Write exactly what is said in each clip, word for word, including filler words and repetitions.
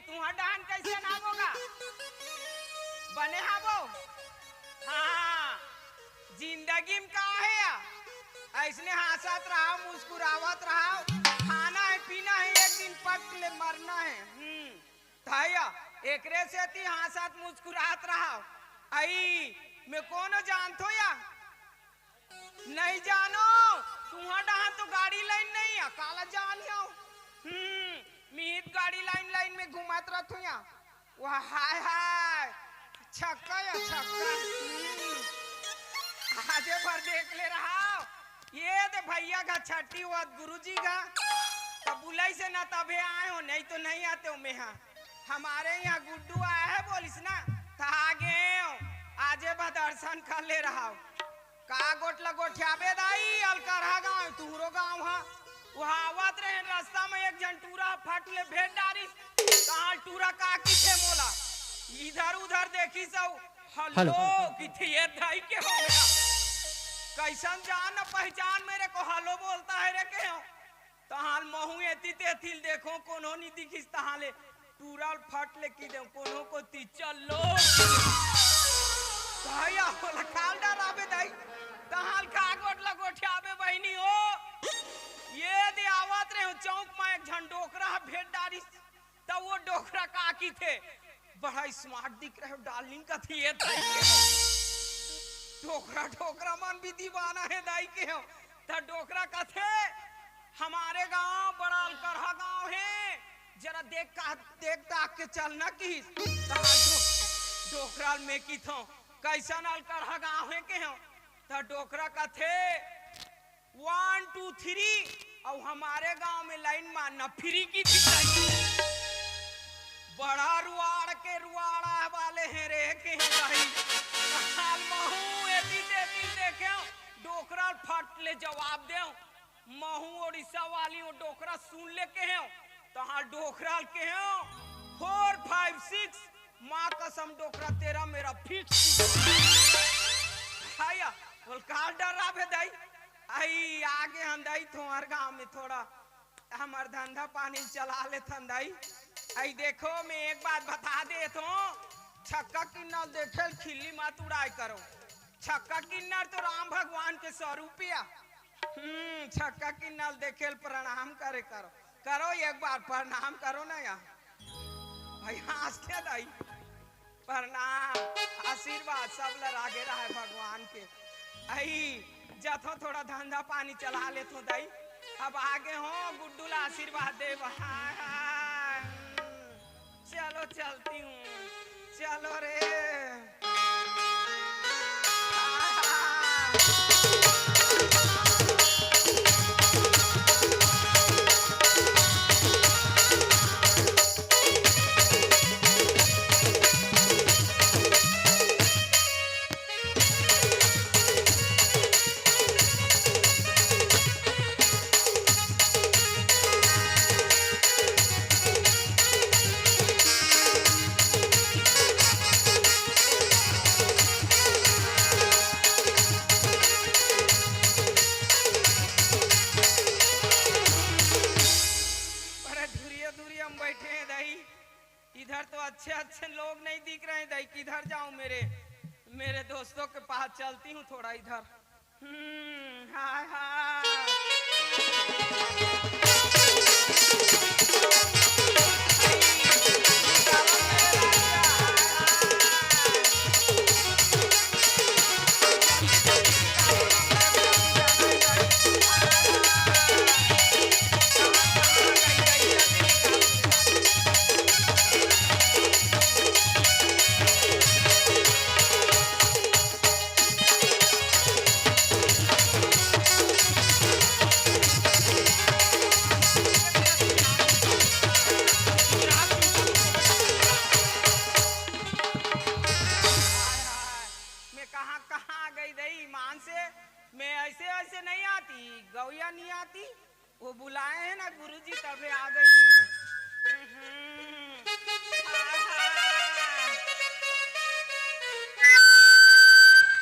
तुंहर डहन कइसे नाम होगा? बने हाबो? हाँ, जिंदगी में का हे या? अइसने हाँसत रहव, मुस्कुरावत रहव। खाना हे, पीना हे, एक दिन पक ले मरना हे। हम्म, त या, एकरे सेती हाँसत मुस्कुरात रहव। अई, मैं कोनो जानथों या? नहीं जानो, तुंहर डहन तो गाड़ी लाइन नहीं हे, काला जानिहंव। हम्म, मिहित गाड़ी लाइन लाइन में घूमत रथों या। वाह, हाय, हाय, छक्का या छक्का। हम्म, आजे भर देख ले रहव। ये दे भइया का छट्ठी होवत गुरुजी का, त बुलाइस हे ना तभे आए हों, नहीं तो नहीं आतेंव मैं हा। हमर इहाँ गुड्डू आय हे बोलिस ना, त आ गेंव। आजे भर दर्शन कर ले रहव। का गोठ ल गोठियाबे दाई, अलकरहा गाँव, तुंहरो गाँव हा। उहाँ आवत रहेन, रस्ता में एक झन टूरा फट ले भेंट डारिस, तहाँ ले टूरा का किथे मोला, इधर उधर देखिस अउ हलो हेलो। किथे, ये दाई के हो गया। कइसन जान न पहचान मेरे को हलो बोलता है रे केहेंव। तहाँ ले महूँ एती तेती ल देखेंव, कोनो नइ दिखिस, तहाँ ले टूरा ल फट ले कहि देंव, कोनो कोती चलो। भइया, ओला काला डराबे दाई, तहाँ ले का गोठ ल गोठियाबे बहिनी हो। ये दे आवत रहेंव चौक म एक झन डोकरा ह भेंट डारिस, त ओ डोकरा का किथे, बड़ा smart दिख रहे हो darling कथे ये दाई केहेंव। डोकरा, डोकरा मन भी दीवाना हे दाई केहेंव। त डोकरा कथे, हमर गाँव बड़ा अलकरहा गाँव हे, जरा देख का, देख ताक के चलना किहिस। तहाँ डो-, डोकरा ल मैं किथंव, कइसन अलकरहा गाँव हे केहेंव। त डोकरा कथे, one, two, three, अउ हमर गाँव में लाइन मारना free किथे दाई। बड़ा रुवाड़ के रुवाड़ा वाले हे रे केहेंव दाई। तहाँ ले महूँ एती तेती देखेंव, डोकरा ल फट ले जवाब देंव। महूँ उड़ीसा वाली हूँ, डोकरा सुन ले केहेंव, तहाँ डोकरा ल केहेंव, four, five, six, माँ कसम डोकरा तेरा मेरा fix। भइया, ओला काला डराबे दाई। अई, आ गेन दाई, तुंहर गाँव में थोड़ा हमर धंधा पानी चला लेथन दाई। अई देखो, मैं एक बात बता देथंव, छक्का किन्नर ल देखे ल खिल्ली मत उड़ाय करो। छक्का किन्नर तो राम भगवान के स्वरूप हे। हम्म, छक्का किन्नर ल देखे ल प्रणाम करे करो। करो एक बार प्रणाम करो ना या। भइया, हाँसथे दाई। प्रणाम, आशीर्वाद सब ल लागे रहय भगवान के। अई, जाथंव थोड़ा धंधा पानी चला लेथंव दाई। अब आ गेंव गुड्डू ल आशीर्वाद देबे। हाँ, हाँ। चलो चलती हूँ, चलो रे। अरे, धुरिया धुरिया में बैठे हैं दाई, इधर तो अच्छे अच्छे लोग नहीं दिख रहे हैं दाई, किधर जाऊं मेरे, मेरे दोस्तों के पास, चलती हूँ थोड़ा इधर। हम्म, हाय, हाय। मैं कहाँ कहाँ गई रही ईमान से, मैं ऐसे ऐसे नहीं आती, गौया नहीं आती। वो बुलाए हैं ना गुरुजी, तबे आ गई। हम्म। हाय, हाय।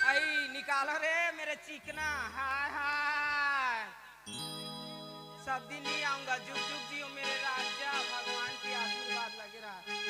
आई, निकालो रे मेरे चिकना। हाय, हाय। सब दिन नहीं आऊंगा, जुग जुग जियो मेरे राजा, भगवान की आशीर्वाद लगे रहा।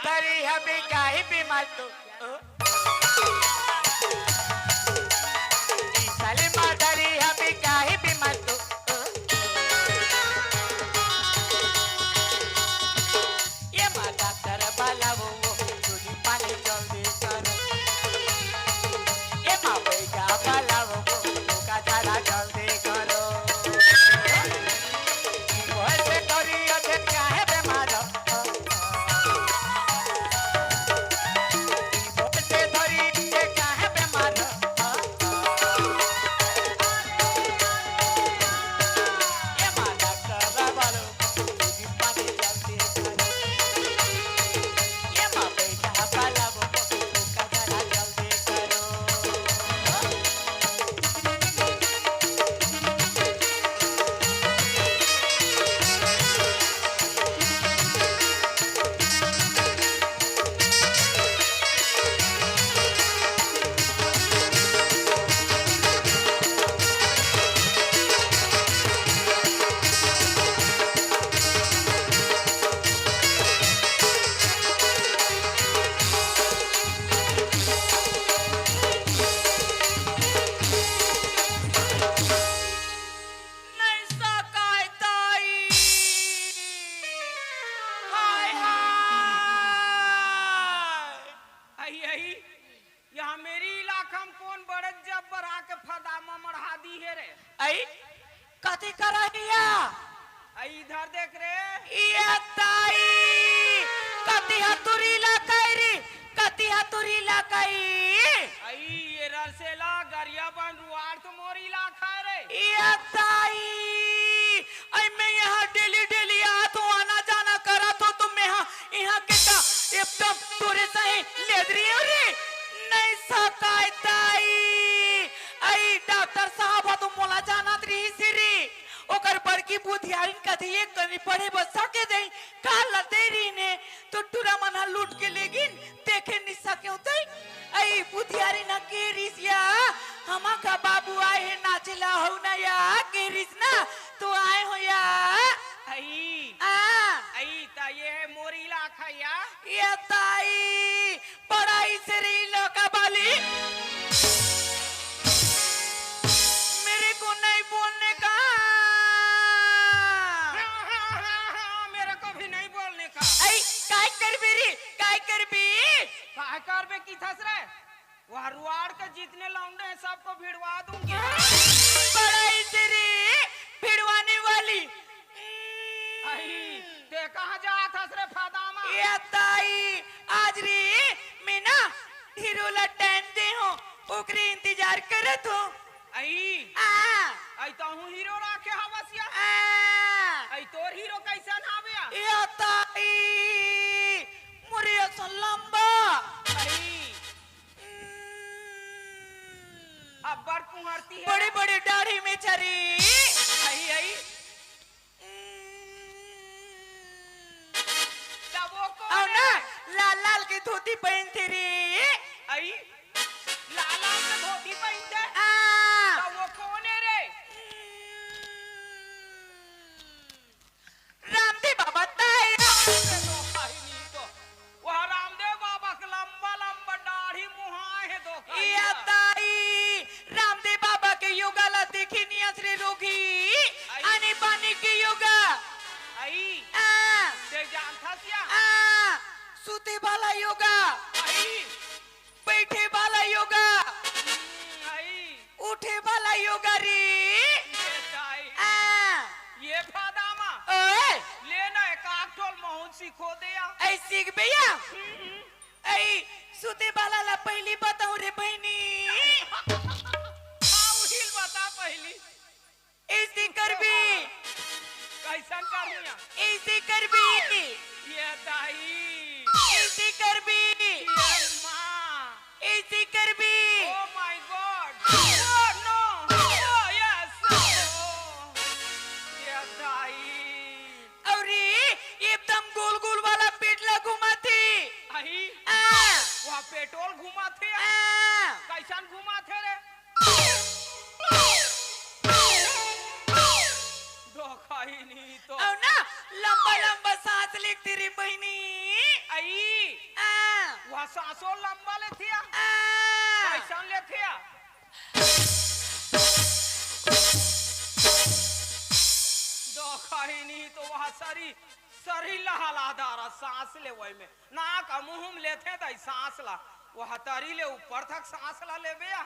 दरी हबी काहे बीमार तू? ओ? ई साली माँ दरी हबी काहे बीमार तू? ओ? ये माँ डॉक्टर बुलाओ, दूध पानी जल्दी करो। ये माँ बैगा बुलाओ, का झाड़ा जल्दी करो। नहीं सकाय दाई। हाय, हाय। आई, आई, यहाँ मेरी इलाका में कौन बड़े जब्बर आके फदामा मढ़ा दी है रे? आई, कथी करहिया? आई, इधर देख रे। ये दाई, कथी हतुरी ला कई री? कतिया तुरी ला कई। आई, ये रसेला गरिया बन रुआर तो मोर इलाका है रे। ये ताई, आई मैं यहाँ डेली डेली आत हूँ, आना जाना करत हूँ, तो मैं यहाँ, यहाँ के का एकदम तोरे सही लेदरी हो रे। नहीं सकाय ताई। आई डॉक्टर साहब ह तो मोला जानत रही रे। ओकर बड़की बुधियारिन कथे एक कनी पढ़े बर सके दई, का लते रहिने, तो टूरा मन ह लूट के लेगिन, देखे नि सके होते। आई बुधियारिन ह के रिस या, हमा का बाबू आए हे नाचे ला हौ ना या, के रिस ना, तो आए हो या। आई। आ। आई, ता ये है मोर इलाका या। ये ताई, पढ़ाई से रही लौका बाली। मेरे को नहीं बोलने का। हाँ, हाँ, हाँ, हाँ, मेरे को भी नहीं बोलने का। आई, काय करबे रे? काय करबे? काय करबे की थस रे? वह रुआड़ के जितने लौंडे हैं, सबको भिड़वा दूंगी। पढ़ाई से रे भिड़वाने वाली। आई, ते कहाँ जात हस रे फादामा? ये ताई, आज रे मैं ना हीरो ला टाइम दे हूँ, ओकरे इंतजार करत हूँ। आई। आ। आई, तहूँ हीरो राखे हवस या? आ। आई, तोर हीरो कैसन हवे या? ये ताई, मोरे असन लंबा। आई। अब्बड़ कुहरती है। बड़े बड़े दाढ़ी में चरी। आई, आई। तब वो कौन अउ ना, है? लाल लाल के धोती पहनथे रे। आई, लाल लाल के धोती पहनथे? हाँ। तब वो कौन है रे? रामदेव बाबा ताई। अरे तो भाई नहीं तो। वह रामदेव बाबा के लंबा लंबा दाढ़ी मुहाए है दो ये खालिया। ताई, रामदेव बाबा के योगा ला देखी नियस रे रोगी। आई। आने बाने के योगा। आई। आ। ते जानथा क्या? आ। सुते वाला योगा। आई। बैठे वाला योगा। हम्म, आई। उठे वाला योगा रे। ये ताई। आ। ये फादामा। ओए। ले ना एक आध ठोल महूँ सीखो दे या। ऐ सीख भैया। हम्म। ऐ सुते वाला ला पहली बताऊं रे बहनी। हाँ, उहिल बता पहली। ऐसे करबी। कैसन करूँ या? ऐसे करबी। ये दाई। ऐसे करबी। ये माँ। ऐसे करबी। Oh my God। Oh no। Oh yes। Oh। ये दाई। अउरी एकदम गोल गोल वाला पेट ला घुमाथे। अही। आ। वह पेट्रोल घुमाथे। आ। कैसन घुमाथे रे? धोखा ही नहीं तो। अउ ना, लंबा लंबा सांस लेथे रे बहिनी। आई। सांसो लंबा लेथे या। आ। कइसन लेथे या? दखही नहीं तो वह सरी, सरी लहला डारत सांस लेवई में। नाक अउ मुंह में लेथे त सांस ला, वह तरी ले ऊपर तक सांस ला लेबे या।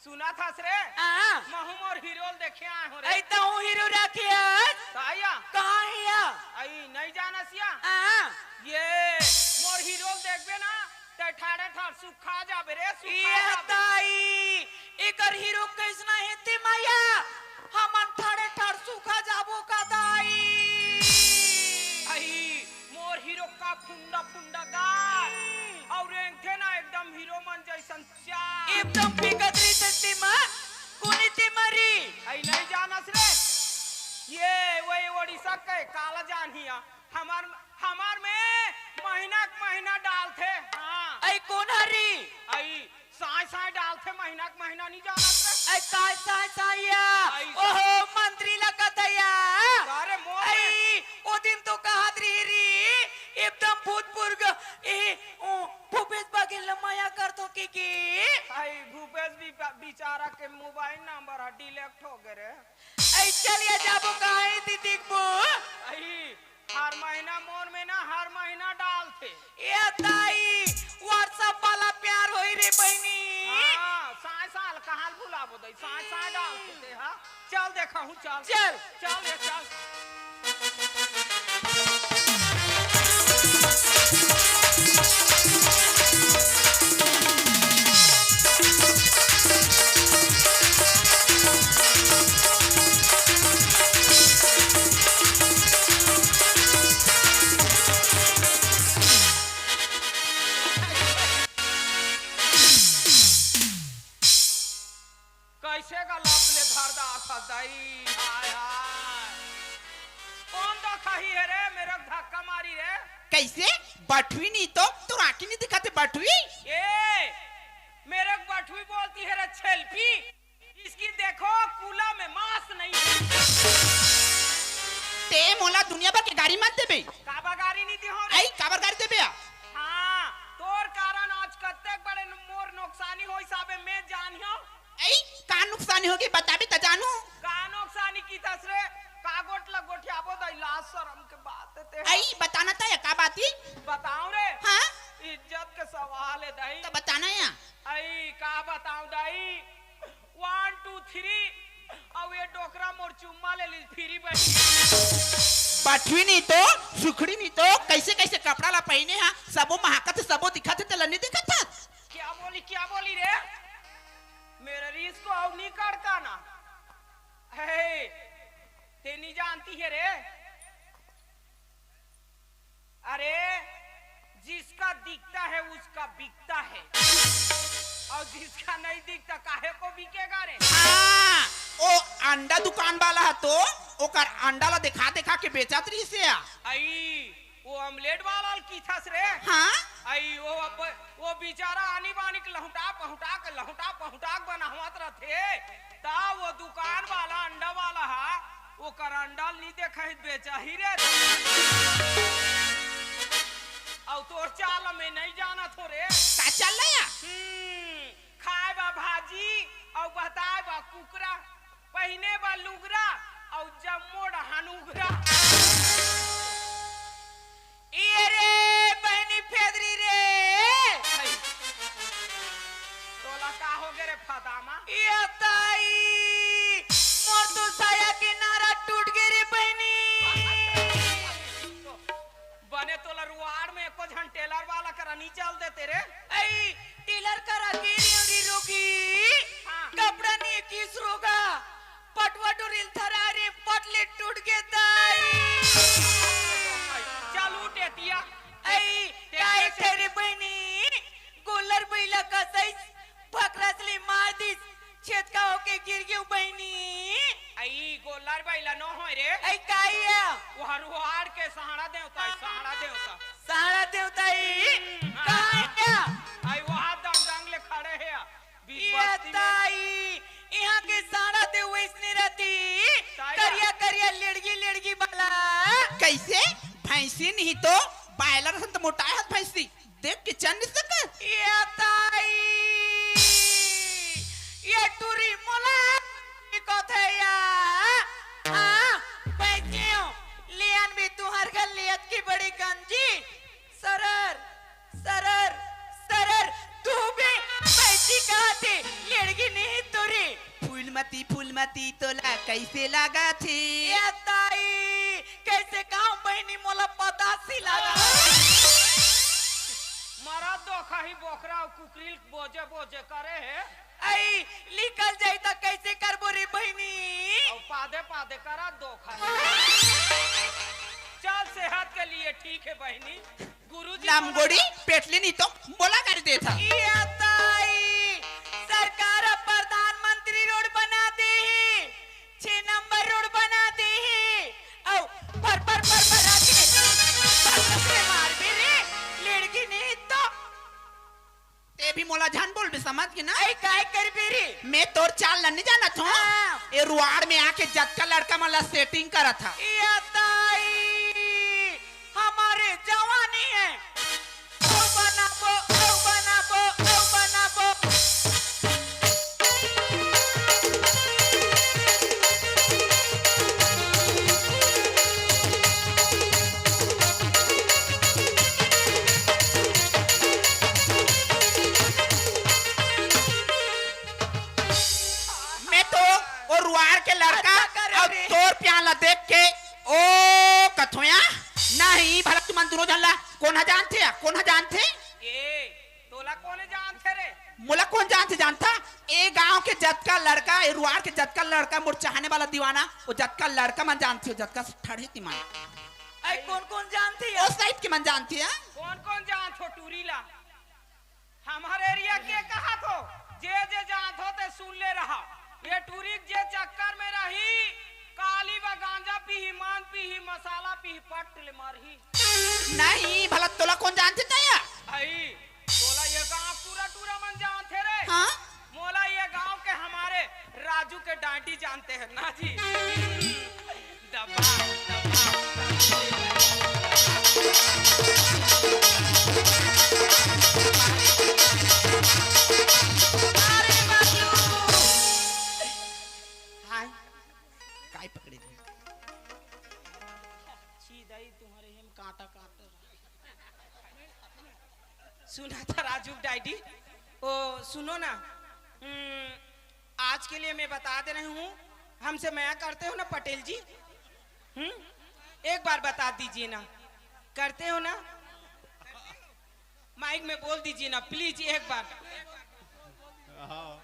सुनत हस रे? आ। महूं मोर हीरो ल देखे आए हों रे। अई तहूं हीरो रखे हस? त अई या। कहां हे या? अई नइ जानस या? आ। ये मोर हीरो ल देखबे ना, त ठाड़े ठाड़ सुखा जाबे रे, सुखा ए जाबे। दाई, एकर हीरो कइसना हे ते मया? हमन ठाड़े ठाड़ सुखा जाबो का दाई? अई, मोर हीरो का फुंडा फुंडा गाल, अउ रेंगथे ना एकदम हीरो मन जइसन चाल। एकदम फेंकत रहिथे तेमा, कोनी ते मरी। अई नइ जानस रे, ये वही ओडिशा के काला जान हिया। हमार, हमार में महीना के महीना डालथे। हां। अई कोन हरी? अई साय साय डालथे महीना के महीना, नइ जानत रे। अई काय साय साय या? अई ओहो, मंत्री लगत या। अरे मोर अई, ओ दिन तो कहत रही री, एकदम भूतपूर्व, ए, ओ, भूपेश बघेल ल मया करथों के के। अई भूपेश भी बेचारा के मोबाइल नंबर ह डिलीट हो गे रे। अई चल या जाबो कहां दीदी के बो। अई हर महीना मोर में ना, हर महीना डालथे। ए दाई, WhatsApp वाला प्यार होई रे बहिनी। हां, साय साय ल कहां ल भुलाबो दई, साय साय डालथे ते हा। चल देखहूं, चल। चल। चल रे, चल। कइसे गला ले धर डारथस दाई? हाय, हाय। कोन दखही हे रे, मेरे को धक्का मारी रे? कइसे? बठवी नहीं तो, तोर आँखी नहीं दिखत हे बठवी? ए, मेरे को बठवी बोलती है रे छेलपी। इसकी देखो, कूला में मांस नहीं है। ते मोला दुनिया भर के गारी मत देबे। काबर गारी नहीं दिहों रे? अई, काबर गारी देबे आ? हां, तोर कारण आज कत्तेक बड़े न-, मोर नोकसानी होइस हाबे, मैं जानिहों। अई, का नुकसानी होगे, बताबे त जानहूं। का नोकसानी किथस रे? का गोठ ल गोठियाबो दई, लाज सरम के बात हे ते। अई, बताना त या, का बात हे? बताओं रे। हां? इज्जत के सवाल हे दई। त बताना या। अई, का बताओं दई? One, two, three, अउ ये डोकरा मोर चुम्मा ले लीस, फिरी बनी। बठवी नहीं तो, सुखड़ी नहीं तो, कइसे कइसे कपड़ा ला पहिने हा, सबो महकत हे, सबो दिखत हे, तेला नहीं दिखत हे? क्या बोली, क्या बोली रे? मेरे रीस को अउ नहीं कड़काना। हे, ते नहीं जानती है रे। अरे, जिसका दिखता है उसका बिकता है, और जिसका नहीं दिखता काहे को बिकेगा रे? हां, ओ अंडा दुकान वाला ह तो ओकर अंडा ला देखा देखा के बेचत रहिस हे। अई, ओ omelette वाला ल किथस रे? हां। अई, ओ अब, ओ बेचारा आनी बानी के लहुटा पहुटा के, लहुटा पहुटा के बनावत रथे। त ओ दुकान वाला, अंडा वाला ह, ओकर अंडा ल नी देखही त बेचही रे। अउ तोर चाल ल मैं नइ जानत हों रे। का चाल ल या? हम्म, खाए बा भाजी, अउ बताए बा कुकरा, पहिने बा लुगरा, अउ जम्मो डहान उघरा। ए रे बहिनी फेदरी रे। भाई, तोला का होगे रे फदामा? ए ताई, मोर तो साया के नारा टूट गे रे बहिनी। बने तोला रुआड़ में एको झन टेलर वाला करा नी चल देते रे। अई, टेलर करा गे रे अउ री रोगी। हां। कपड़ा नी किस रोगा। पटवा डोरी ल धरा रे, पट ले टूट गे दाई। चल उठ एतिया। अई, ते काय कइसे थे रे बहिनी? गोल्लर बइला कस अइस, भकरस ले मार दिस, छेतका होके गिर गेंव बहिनी। अई, गोल्लर बइला नो होय रे। अई, काय या? ओहर ओहार के सहाड़ा देवता, सहाड़ा देवता। सहाड़ा देवता ही? हम्म, कहाँ हां। या? अई, ओहा दंग दंग ले खड़े हे। बीच ए बस्ती में। ताई, इहां के साड़ा दे वइसने रहिथे। ताई करिया करिया लेड़गी लेड़गी वाला। कइसे? भैंसी नहीं तो बायलर हन तो मोटाए हस भैंसी। देख के चल नहीं सकत। ये ताई, ये टूरी मोला की कथे या। हाँ, बैठियो, लियन भी तुहर घर लियत की बड़ी गंजी। सरर, सरर, सरर, तू भी बैठी कहती, लेड़गी नहीं तुरी। फूलमती, फूलमती, तोला कैसे लगा थी? ये ताई, कैसे कहूं बहिनी, मोला पतासी लगा। मरा दोखा ही बोकरा अउ कुकरी बोजे बोजे करे हे। आई, निकल जाई त कैसे करबो रे बहिनी? अउ पादे पादे करा दोखा ही। चल, सेहत के लिए ठीक हे बहिनी। गुरुजी लामगोड़ी बोला पेटली नहीं तो बोला कर देता। ये ताई, सरकार अब प्रधानमंत्री रोड बना दे ही, छह नंबर रोड बना दे ही, अउ फर फर फर फर आके फर से मार भी रे, लेड़गी नहीं तो। ते भी मोला झन बोलबे, समझ के ना? आई काय करबे रे? मैं तोर चाल ल नहीं जानत हूँ। हाँ। ए रुआड़ में आके जतका लड़का मन ला सेटिंग करत हा। ये ताई, हमारे जवानी है। ओ बनाबो, ओ बनाबो, ओ बनाबो। मैं तो ओ रुआर के लड़का अच्छा करे अउ रे। तोर प्याला देख के ओ कथोया नहीं भला तुमन दुनो झन ला कोन ह जानथे या कोन ह जानथे? ए, तोला कोने जानथे रे? मोला कोन जानथे जानथा? ए गांव के जतका लड़का, ए रुआर के जतका लड़का, मोर चाहने वाला दीवाना, ओ जतका लड़का मन जानथे, ओ जतका ठड़े तिमन। आई कोन कोन जानथे ओ या? साइड के मन जानथे या? कोन कोन जानथो टूरी ला? हमर एरिया के कहा थो, जे जे जानथो ते सुन ले रहा। ये टूरी जे चक्कर में रही, काली बा गांजा पीही, मांग पीही, मसाला पीही, पट ले मरही। नहीं, भला तोला कोन जानथे तैया? आई, तोला ये गांव टूरा टूरा मन जानथे रे। हाँ? मोला ये गांव के हमारे राजू के डांडी जानते हैं ना जी। दबा, दबा, दबा। अरे बाबू। हाय, काय पकड़े थे? छी दाई, तुम्हारे हम कांटा कांटा। सुना था राजू डायडी। ओ, सुनो ना, हम्म, आज के लिए मैं बता दे रही हूँ, हमसे मया करते हो ना पटेल जी? हम्म, एक बार बता दीजिए ना, करते हो ना? माइक में बोल दीजिए ना प्लीज एक बार। हाँ।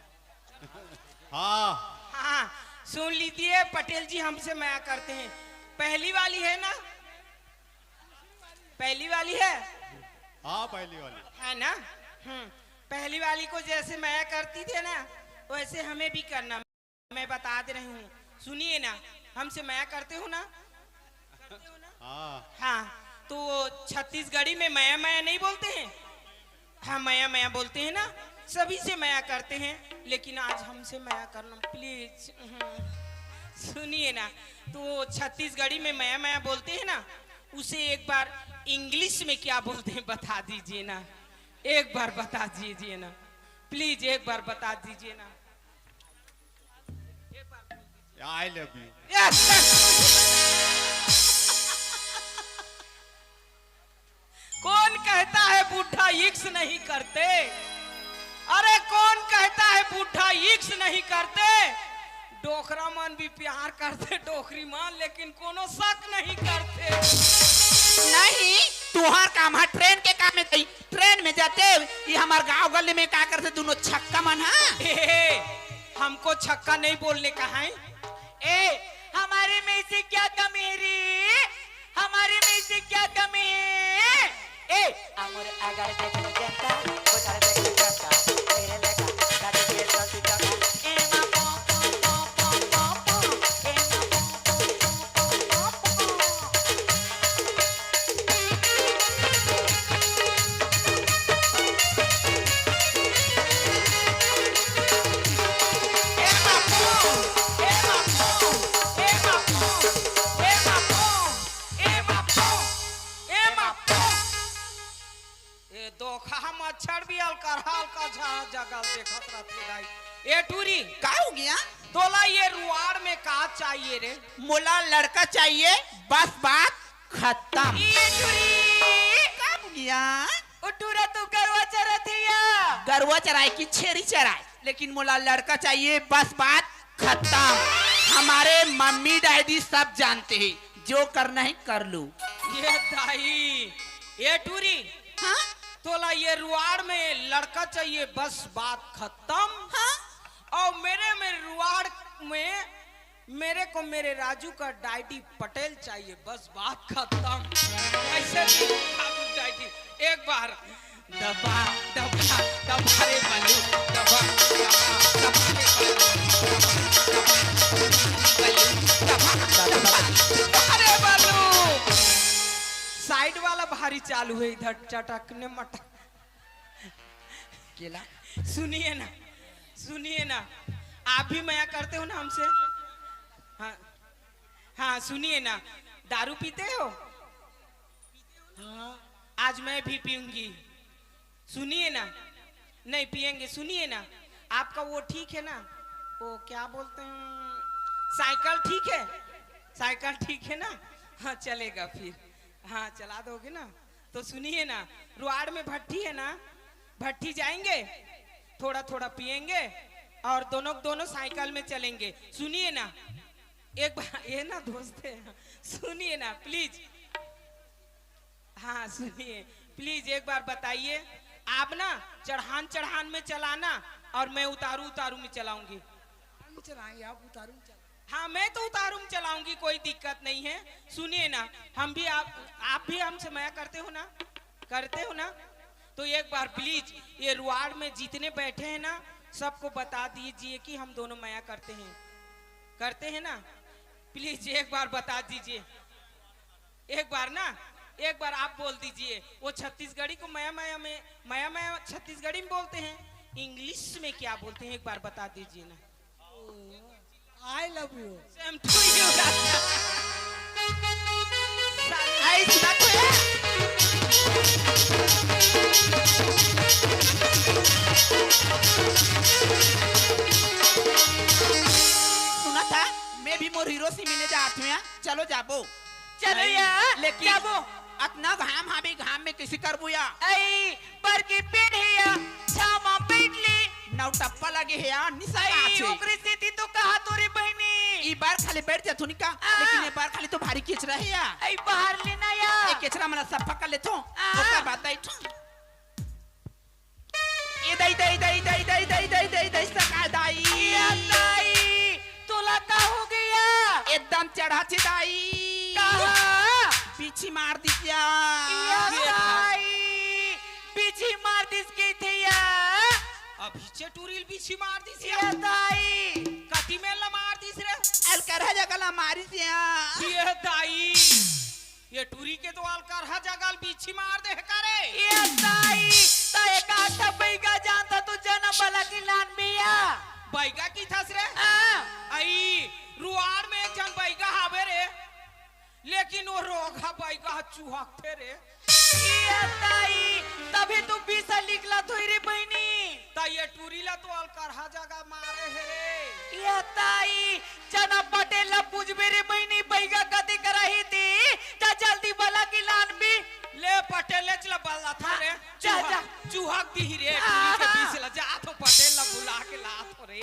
हाँ। हाँ, सुन लीजिए, पटेल जी हमसे मया करते हैं। पहली वाली है ना? पहली वाली है? हाँ, पहली वाली। है ना? हम्म। पहली वाली को जैसे मया करती थे ना, वैसे हमें भी करना। मैं बता दे रही हूँ, सुनिए ना, हमसे मया करते हो ना? करते हो ना? हाँ। हाँ, तो वो छत्तीसगढ़ी में मया मया नहीं बोलते हैं? हाँ, मया मया बोलते हैं ना, सभी से मया करते हैं, लेकिन आज हमसे मया करना प्लीज। सुनिए ना, तो वो छत्तीसगढ़ी में मया मया बोलते हैं ना, उसे एक बार इंग्लिश में क्या बोलते हैं बता दीजिए ना, एक बार बता दीजिए ना प्लीज, एक बार बता दीजिए ना। I love you. कौन कहता है बूढ़ा इश्क नहीं करते? अरे कौन कहता है बूढ़ा इश्क नहीं करते? डोकरा मन भी प्यार करते डोकरी मन, लेकिन कोनो शक नहीं करते। नहीं, तुहार काम है ट्रेन के काम में जाई, ट्रेन में जाते, ये हमार गांव गली में का करते दोनों छक्का मन, हाँ? ए, हमको छक्का नहीं बोलने का है। ए, हमारे में से क्या कमी है रे? हमारे में से क्या कमी है? ए, अमर अगर देखने जनता, उधर देखने जनता, मेरे लेखा, गाड़ी के चलती जनता। ए, मा, पो, पो, पो, पो, पो, पो, ए, मा, पो, पो, पो, पो, पो, पो। पागल देखत रथे दाई। ए टूरी, का हो गया? तोला ये रुआड़ में का चाहिए रे? मोला लड़का चाहिए, बस बात खत्म। ये टूरी, का हो गया? ओ टूरा, तू गरवा चरत हे या? गरवा चराए कि छेरी चराए, लेकिन मोला लड़का चाहिए, बस बात खत्म। हमारे मम्मी डैडी सब जानते हैं, जो करना है कर लो। ये दाई, ये टूरी, हाँ? तोला ये रुआड़ में लड़का चाहिए, बस बात खत्म। हाँ? और मेरे में रुआड़ में मेरे को मेरे राजू का डैडी पटेल चाहिए, बस बात खत्म। कैसे भी राजू डैडी एक बार दबा, दबा, दबा रे बालू, दबा, दबा, दबा रे बालू, दबा, दबा, बालू, दबा, दबा, दबा रे बालू। साइड वाला भारी चालू है, इधर चटकने मटक। केला। सुनिए ना, सुनिए ना, आप भी मया करते हो ना हमसे? हाँ, हाँ, सुनिए ना, दारू पीते हो? हाँ। आज मैं भी पीऊंगी। सुनिए ना, नहीं पिएंगे। सुनिए ना, आपका वो ठीक है ना, वो क्या बोलते हैं, साइकिल ठीक है? साइकिल ठीक है ना? हाँ, चलेगा फिर। हाँ, चला दोगे ना? तो सुनिए ना, रुआड़ में भट्टी है ना, भट्टी जाएंगे, थोड़ा थोड़ा पिएंगे और दोनों दोनों साइकिल में चलेंगे। सुनिए ना, एक बार ये ना दोस्त है, सुनिए ना प्लीज। हाँ, सुनिए प्लीज, एक बार बताइए। आप ना चढ़ान चढ़ान में चलाना और मैं उतारू उतारू में चलाऊंगी। हम चलाएंगे, आप उतारू में चलाएंगे। हाँ, मैं तो उतारू में चलाऊंगी, कोई दिक्कत नहीं है। सुनिए ना, हम भी आप आप भी हमसे मया करते हो ना, करते हो ना? तो एक बार प्लीज ये रुआड़ में जितने बैठे हैं ना, सबको बता दीजिए कि हम दोनों मया करते हैं, करते हैं ना? प्लीज एक बार बता दीजिए। एक बार ना, एक बार आप बोल दीजिए, वो छत्तीसगढ़ी को मया मया में, मया मया छत्तीसगढ़ी में बोलते हैं, इंग्लिश में क्या बोलते हैं, एक बार बता दीजिए ना। I love you। Same to you, राजा। सारे ऐसा तो है। सुना था, मैं भी मोर हीरो से मिले जात हूँ यार। चलो जाबो। चलो नहीं, यार, लेकिन जाबो। अतना घाम हावे, घाम में किसी करबो या? आई, पर की पेड़ हे या, छामा बैठ ली। नौ टप्पा लगे हे या, निशा आई, का छे? ओकरे सेती तो कहा तोरे बहिनी। ई बार खाली बैठ जाथो निका, आ। लेकिन ये बार खाली तो भारी केचरा हे या। आई, बाहर लेना या। ये केचरा मन ला सफा कर लेथो, आ। ओकर बाद बैठो। ए दई, दई, दई, सका दाई। ए दाई, तोला का हो गया? एकदम चढ़ा चे दाई। कहाँ? पीछी मार दिस या। ए दाई, पीछी मार दिस के थे या। अभी चे टूरी ल पीछी मार दिस या। ए दाई। कति मेर ला मार दिस रे? अलकरहा जगह ला मारिस या। ए दाई। ये टूरी के तो अलकरहा जगह ल बीछी मार दे हे का रे? ए दाई, त एक आधा बैगा जानता तो जनम वाला की लान बिया। बैगा किथस रे? हाँ। आई, रुआड़ में एक झन बैगा हावे रे, लेकिन वो रोगहा बैगा ह चुहकथे रे। ए दाई, तभी तो बीसा निकलत होई रे बहिनी। त ये टूरी ला तो अलकरहा जगह मारे हे रे। ए दाई, जना पटेल ला पूछबे रे बहिनी, बैगा कति कराही ती, त जल्दी बला की लान भी। ले पटेल ले चला बला था रे। जा, चूहा, जा। चूहा दिही रे, आ। टूरी के बीस ला जा तो पटेल ला बुला के ला तो रे।